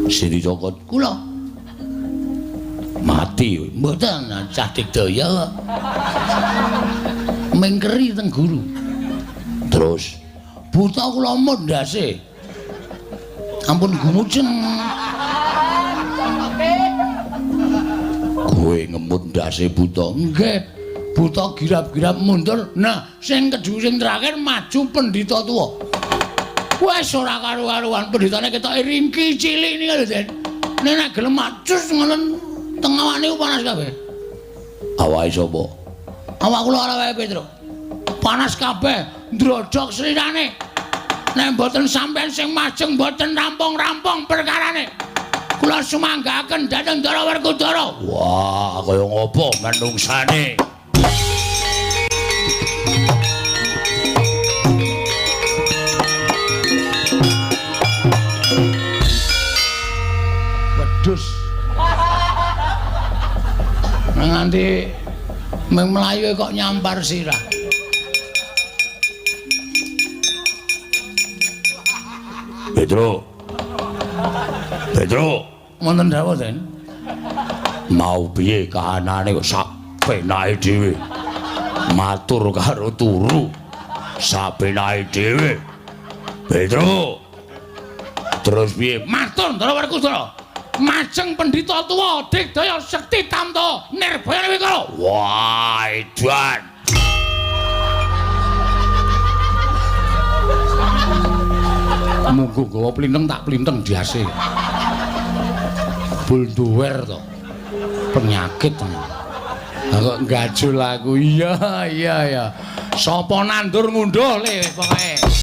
Sing dicokot kula. Mati mboten cah digdaya kok. Mengkeri teng guru. Terus buta kula mundhase. Ampun gumujeng. Kowe ngemut ndase buta. Nggih. Buta girap-girap mundur. Nah, sing kedhuw sing terakhir maju pendhita tuwa. Wes ora karu-karuan pendhitane ketoke ringki cilik niku lho, Den. Nek nek gelem macus ngono teng awake niku panas kabeh. Awake sapa? Awak kula ora wae Petro. Panas kabeh, ndrodhok slirane. Nek mboten sampean sing majeng mboten rampung-rampung perkarane. Kula sumanggaken dhateng Ndara Werkudara. Wah, kaya ngopo menungsane? Wedhus. Nganti mung mlayu kok nyampar sirah. Petro. Petro, wonten dawuh, Den. Mau piye kahanane kok sak penake dhewe. Matur karo turu sak penake dhewe. Petro. Terus piye? Matur Ndara Werkudara. Majeng pendhita tuwa digdaya sekti tamta nirbaya wikala. Wah, edan. Munggo gawa plinteng tak plinteng diase. Bulduwer to. Penyakit. Lah kok gajul aku. Iya, iya, iya. Sapa nandur ngunduh le pokoke.